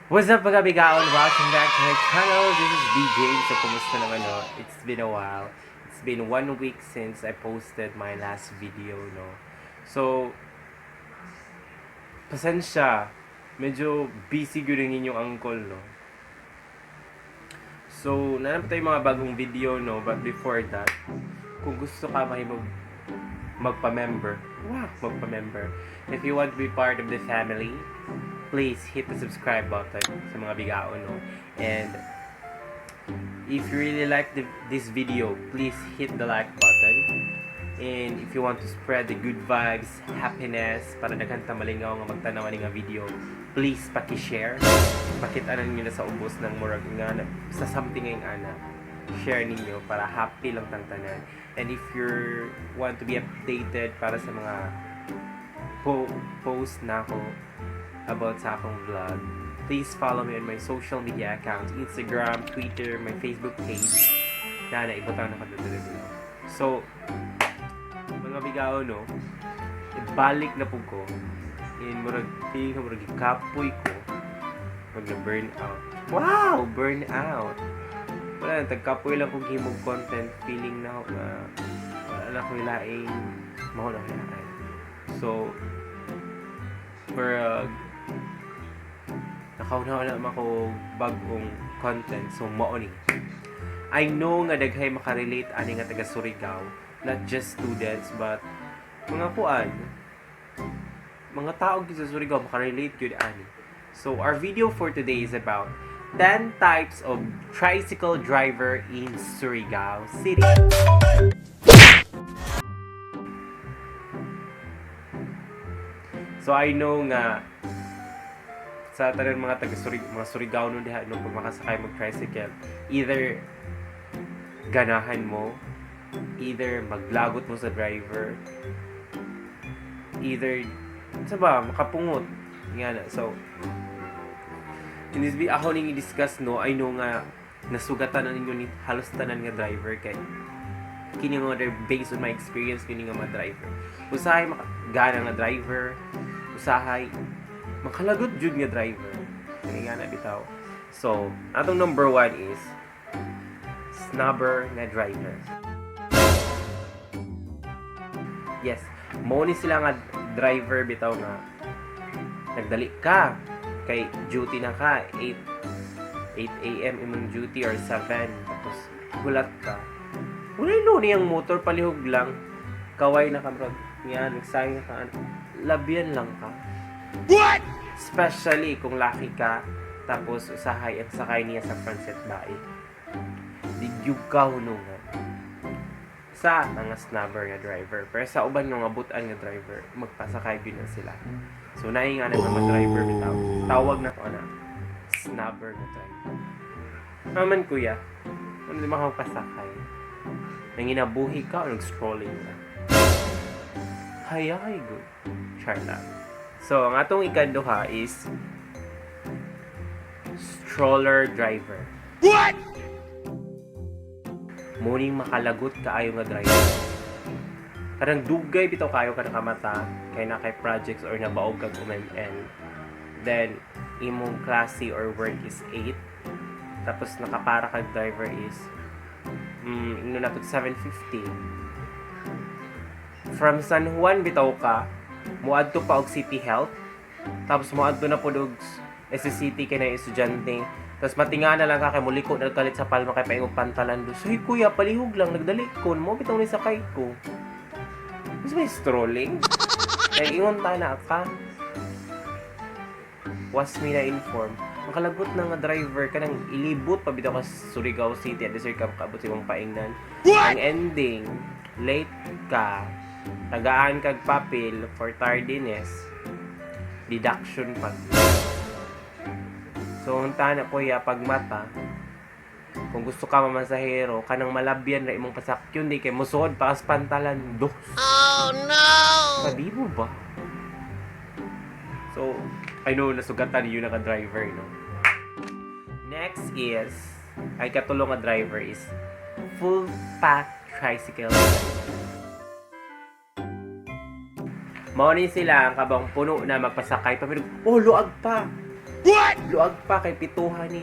What's up, mga bigaon? Welcome back to my channel. This is BJ. So, kumusta naman, no? It's been a while. It's been one week since I posted my last video, no? So, pasensya. Medyo busy gyud ang inyong uncle, no? So, naa na tayo mga bagong video, no? But before that, kung gusto ka mahimog magpa-member, wow, magpa-member. If you want to be part of the family, please hit the subscribe button sa mga bigaon, no? And if you really like this video, please hit the like button. And if you want to spread the good vibes, happiness, para daghan ta malingaw nga magtanaw ani nga video, please paki-share. Pakita ninyo na sa ubos ng murag nga sa something ngayong ana. Share ninyo para happy lang tang tanan. And if you want to be updated para sa mga post na ako about sa akong vlog, please follow me on my social media accounts, Instagram, Twitter, my Facebook page, na naibutang na kadudulog. So, mga bigaw, no, ibalik na po ko. In murag, feeling ko murag kapoy ko. Murag na burn out. Wow! Burn out! Wala na, tagkapoy lang kong himog content. Feeling na ako na wala na ko laing mao na ko laing. So, murag nakauna na ako bagong content. So, mao ni. I know nga daghay makarelate ani nga taga Surigao. Not just students, but mga kuan, mga tao gyud sa Surigao makarelate gyud ani. So, our video for today is about 10 types of tricycle driver in Surigao City. So, I know nga sa tanan mga taga Surigao, mga Surigao no diha no, pag makasakay mag tricycle, either ganahan mo, either maglagot mo sa driver, either sa ba makapungot nga na. So in this video ako ning i-discuss, no, I know nga nasugatan na ninyo ni halos tanan nga driver kay kini nga driver, based on my experience, kini nga mga driver usahay makagana nga driver, usahay makalagot jud nga driver. Kini nga na bitaw. So atong number one is snubber nga driver. Yes, mo ni sila nga driver bitaw nga nagdali ka kay duty na ka 8 a.m. imong duty or 7, tapos hulat ka, wala no niyang motor, palihog lang kaway na ka, bro, yan nagsayang ka, labyan lang ka. What? Especially kung laki ka, tapos usahay ang sakay niya sa front seat bae, digyug ka hunungan sa mga snubber nga driver. Pero sa uban nga mga butan nga driver, magpasakay gyud na sila. So naay nga mga driver bitaw. Tawag na ko ana snubber nga driver. Naman kuya, ano di makapasakay? Nanginabuhi ka o nag-scrolling ka? Hayay good. Char lang. So, ang atong ikaduha is stroller driver. What? Muning makalagot kaayo nga driver. Kanang dugay bitaw kayo ka nakamata kay na kay projects or nabaog kag UML. Then imong klase or work is 8. Tapos nakapara kag driver is ingno nato 7:50. From San Juan bitaw ka, muadto pa og City Health. Tapos muadto na pod og SCCT kay na estudyante. Tapos matinga na lang ka kay muliko na kalit sa Palma kay paingog Pantalan do. So, hey, kuya, palihog lang, nagdali ko. Mo bitaw ni sakay ko. Gusto may strolling? Kaya ingon ta na ka. Was me na inform. Ang kalagot na nga driver kanang ilibot pa bitaw ka sa Surigao City at deserve ka makaabot sa imong paingnan. Ang ending, late ka, tagaan kag papel for tardiness, deduction pa. So, ang tana kuya, pag mata, kung gusto ka mamasahero, kanang malabyan ra imong pasakyon, di kay musuod pa kas Pantalan Dos. Oh no! Sabi mo ba? So, I know nasugatan yun nga driver, no? Next is, ay katulong nga driver is full pack tricycle driver. Mao ni sila ang kabang puno na magpasakay pa pero oh, luag pa. What? Luag pa kay pituhan ni.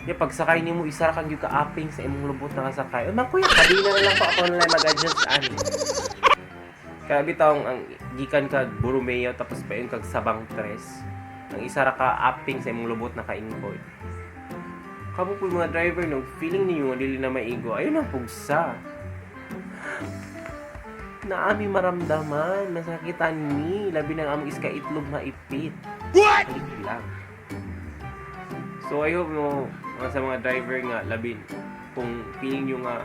Ya, pagsakay nimo, isa ra kang gyud ka-aping sa imong lubot na kasakay. Man kuya, kadina na lang pa ako na mag-adjust ani. Kaya bitaw ang gikan kag Borromeo tapos payon kag Sabang Tres. Ang isa ra ka aping sa imong lubot na kaingkod. Kamo po mga driver, no, feeling ninyo nga dili na maigo, ayun ang pugsa. Naami maramdaman, masakitan ni, labi ng among iska itlog maipit. What? Halik lang. So I hope, no, mga sa mga driver nga labi kung feeling nyo nga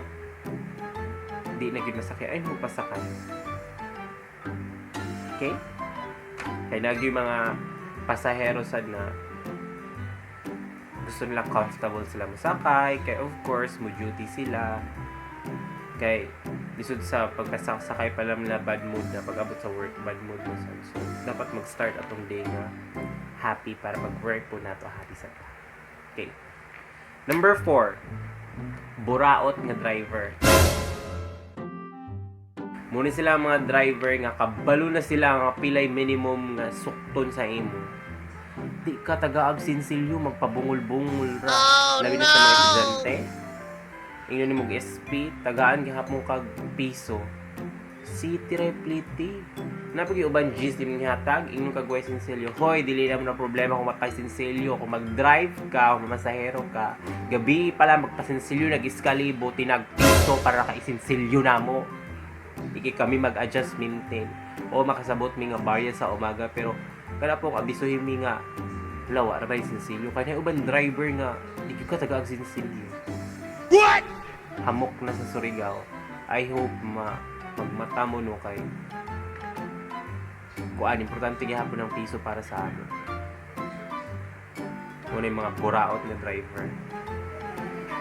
di na gyud masakay, ay mo pasakay. Okay? Kay nagi mga pasahero sad na gusto nila comfortable sila mosakay, kay of course mo duty sila, kay lisod sa pagkasakay pa lang nila, bad mood na. Pag abot sa work, bad mood na sad. So dapat mag-start atong day nga happy para pag work po nato happy sa ta. Okay, number 4, buraot nga driver. Muna sila ang mga driver nga kabalo na sila nga pilay minimum nga sukton sa imo. Di ka tagaag sinsilyo, magpabungol-bungol ra. Oh, Labi na sa mga no! estudyante. Ingnon nimo og SP, tagaan gihapon kag piso. City replete. Napag uban G's di mong hatag, ingnon kag way sinsilyo. Hoy, dili na mo na problema kung makasinsilyo, kung mag-drive ka, kung mamasahero ka. Gabi pala magpasinsilyo, nag-iskalibo, tinag piso para ka isinsilyo na mo. Iki kami mag-adjust maintain. O makasabot mi nga barya sa umaga, pero kada po abisuhin mi nga lawa ra ba yung sinsilyo kaya uban driver nga di gyud ka tagaag sinsilyo. What? Hamok na sa Surigao. I hope ma magmata mo, no, kay kuan, importante gihapon ang piso para sa amin. Muna yung mga buraot na driver.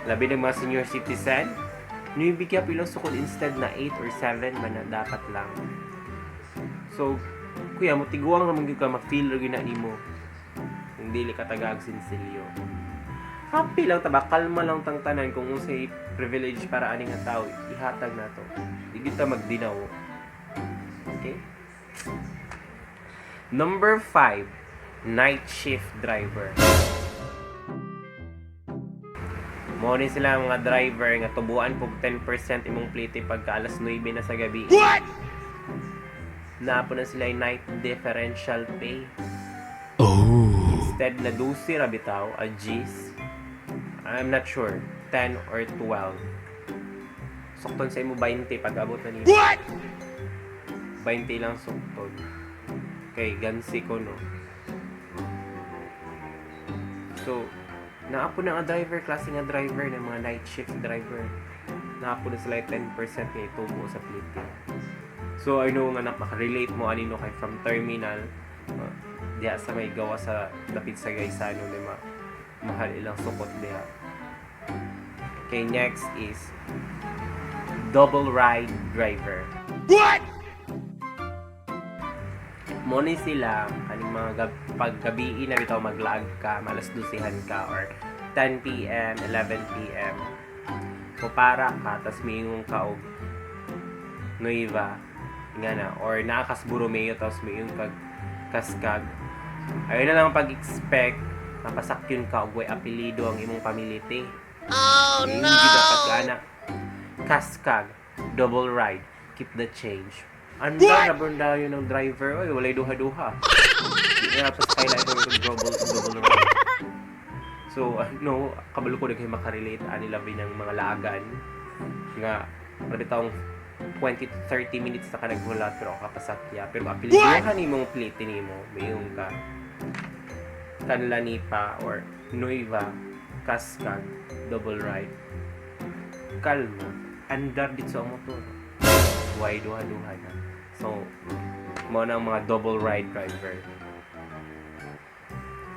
Labi ng mga senior citizen, nibigyan ilang sukod instead na 8 or 7 man na dapat lang. So, kuya, mutiguang naman gyud ka, ma-feel ra gyud na nimo. Kung dili ka tagaag sinsilyo. Happy lang ta ba, kalma lang tang tanan. Kung unsay privilege para ani nga tao, ihatag nato. Di gyud ta magdinaw. Okay? Number 5, night shift driver. Mo ni sila ang mga driver nga tubuan pog 10% imong plite pagka alas 9 na sa gabi. What? Naa po na sila yung night differential pay. Oh. Instead na 12 ra bitaw, a G's. I'm not sure, 10 or 12. Sukton sa imo 20 pag abot na nimo. What? 20 lang sukton. Kay gansi ko, no. So, naapo na ang driver, klase nga driver ng mga night shift driver. Naapo na sila yung 10% nga itubo sa plite. So, I know nga na makarelate mo ani, no, kay from terminal diha sa may gawa sa dapit sa Gaisano, di ba? Mahal ilang sukot diha. Okay, next is double ride driver. What? Mo ni sila kaning mga paggabi na bitaw maglaag ka, malas dusihan ka or 10 p.m., 11 p.m. Para ka, tas miingon ka og Nueva nga na or naa kas Borromeo tapos miingon kag Kaskag. Ayun na lang pag-expect mapasakyon ka og way apelyido ang imong pamilite. Oh Hindi no! dapat ka na Kaskag, double ride, keep the change. Anda na banda yun ng driver, oy, walay duha-duha. Di na pasakay na itong double ride. So, ano, kabalo ko na kayo makarelate ani, labi ng mga laagan nga para bitawng 20 to 30 minutes na ka naghulat pero kapasakya. Pero apelyiduhan nimong plate nimo, mayong ka Kanlanipa or Nueva, Kaskag, double ride. Kalma. Andar dito ang motor. Why duha-duha na? So, mo na ang mga double ride driver.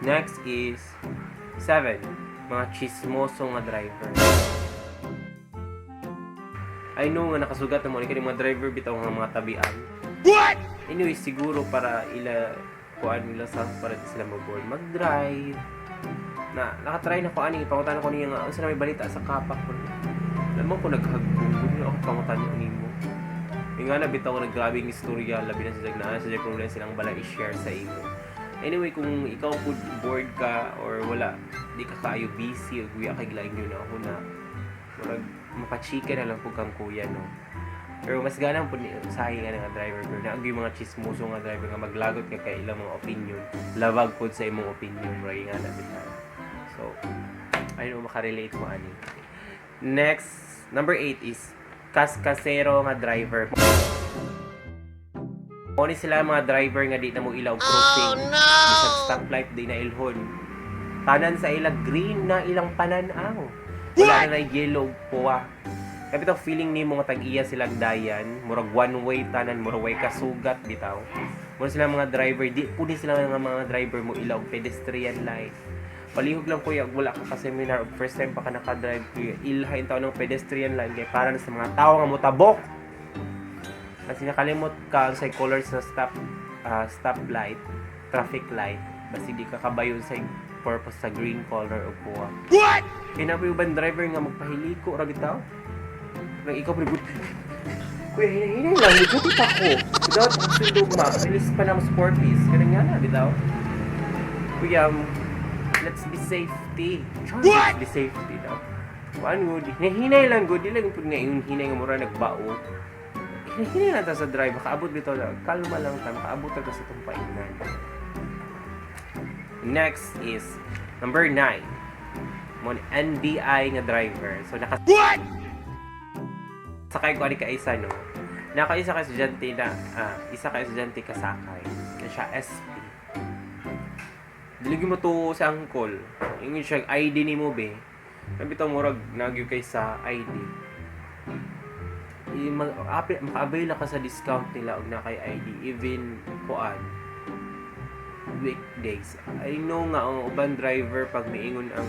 Next is 7. Mga chismoso nga driver. I know nga nakasugat na mo ni mga driver bitaw nga mga tabian. What? Anyway, siguro para ila kuan nila sa para di sila maboard mag-drive. Na nakatry na ko ani, pangutan ko niya nga unsa na may balita sa kapak ko. Alam mo ko naghagbong ko ako pangutan niya nimo. Yung nga na bitaw nga naggrabing istorya, labi na sa naa sa problema silang bala i-share sa imo. Anyway, kung ikaw po bored ka or wala, di ka kaayo busy o guya kay laing yun ako na murag mapachika na lang po kang kuya, no? Pero mas ganang po ni usahay nga nga driver, pero naag yung mga chismoso nga driver nga maglagot ka kay ilang mga opinion, labag po sa imong opinion, murag nga na bitaw. So, I know makarelate mo ani. Next, number 8 is kaskasero nga driver. Mao ni sila mga driver nga di na mo ila og crossing. Oh, no! Bisag stoplight di na ilhon. Tanan sa ila green na ilang panan-aw. Wala na yellow ug puwa. Kaya bitaw feeling nimo nga tag-iya silang dayan, murag one way tanan, murag way kasugat bitaw. Mura sila mga driver, di pud sila nga mga driver mo ila og pedestrian light. Palihog lang, kuya, wala ka ka seminar og first time pa ka naka-drive, kuya, ilha taon ng pedestrian line kay para na sa mga tao nga motabok. Kasi nakalimot ka sa color sa stop light, traffic light, basi di ka kabayon sa purpose sa green color o puwa. What? Kaya na po yung driver nga magpahiliko ra bitaw. Nang ikaw pretty good. Kuya, hinay-hinay lang, medyo pa ko. Without sundog ma, release pa na mo sport piece. Ganun nga na, bitaw. Kuya, let's be safety. Char, What? let's be safety daw. Kuan good. Hinahinay lang good. Di lang pud nga yung hinay nga mura nagbao. Hinahinay lang ta sa drive. Makaabot bitaw na. Kalma lang ta. Makaabot ta sa itong painan. Next is number 9. Mon NBI nga driver. So naka What? Sakay ko ani ka isa, no. Naka isa ka estudyante na isa ka estudyante kasakay. Na siya SP. Dili mo to sa uncle. Ingon siya ID nimo be. Sabi to murag nagyo kay sa ID. I mag maka-avail ka sa discount nila og na kay ID even kuan weekdays. I know nga ang uban driver pag miingon ang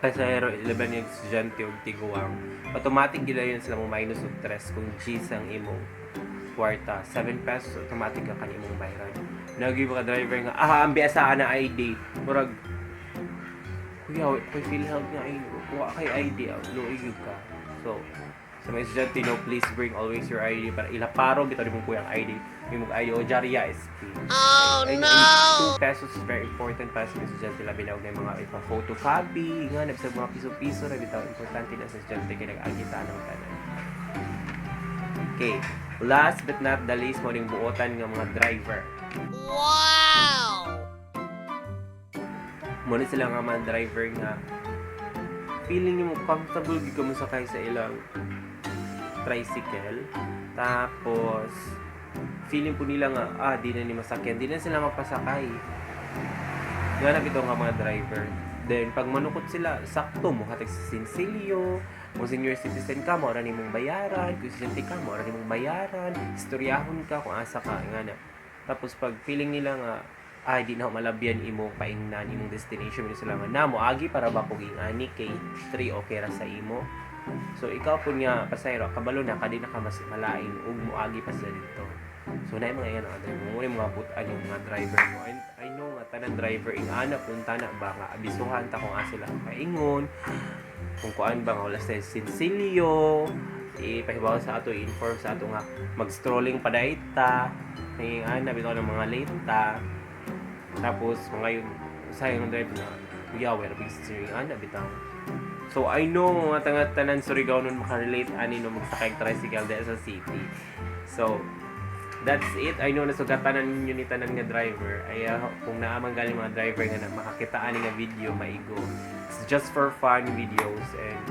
pasahero 11 yung estudyante og tiguang, automatic gila yun sila mo minus og tres kung G's ang imong kwarta. 7 pesos automatic ka kan imong bayaran. Nagi mga driver nga, ambi asa na ID. Murag, kuya, kay PhilHealth nga ay, wa kay ID, luoy gyud ka. So, sa mga estudyante, no, please bring always your ID para ilaparo bitaw nimong kuya ang ID. May mong ID o Jaria SP. Oh, Ay, no! 2 pesos is very important para sa mga estudyante, labi na og may mga ipa-photocopy, nga nabisag mga piso-piso ra bitaw, importante na sa estudyante kay nag-agita ng tanan. Okay, last but not the least, mo ning buotan nga mga driver. Wow! Mo ni sila nga mga driver nga feeling nimo comfortable gyud ka mo sakay sa ilang tricycle. Tapos feeling po nila nga di na ni masakyan, di na sila magpasakay. Nga na bitaw nga mga driver. Then pag manukot sila, sakto mo hatag sa sinsilyo. Kung senior citizen ka, mo ra nimong bayaran. Kung estudyante ka, mo ra nimong bayaran. Istoryahon ka kung asa ka nga na. Tapos pag feeling nila nga di na ako malabyan imong paingnan, imong destination, mo sila nga na mo agi para ba kog ani kay 3 okay ra sa imo. So ikaw po nga pasahero, kabalo na ka di na ka mas malain ug moagi pa sila dito. So na mga yan ang driver mo, yung mga butan yung mga driver mo. I know nga tanan driver ing ana punta na ba nga abisuhan ta kung asa sila kaingon, kung kuan ba nga wala sa sinsilyo, ipahibaw sa ato, i-inform sa ato nga mag-strolling pa ta, ing ana bitaw ng mga late ta. Tapos mga yun sayang ang driver na kuya wala big steering ana bitaw. So I know mga tangat tanan Surigao nun makarelate ani no magsakay og tricycle dahil sa city. So that's it. I know nasugatan ninyo ni tanan nga driver. Ay kung naa man galing mga driver nga na makakita ani nga video maigo. It's just for fun videos and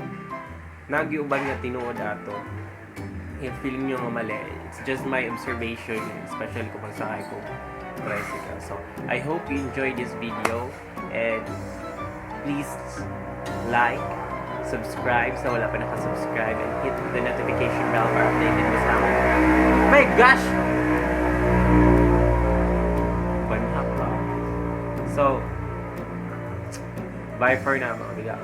nagyuban nga tinuod ato. If feeling nyo nga mali, it's just my observation, especially kung magsakay ko tricycle. So, I hope you enjoyed this video and please like, subscribe sa wala pa nakasubscribe and hit the notification bell para updated mo sa akin. My gosh! Banhak ba? So, bye for now, mga biga.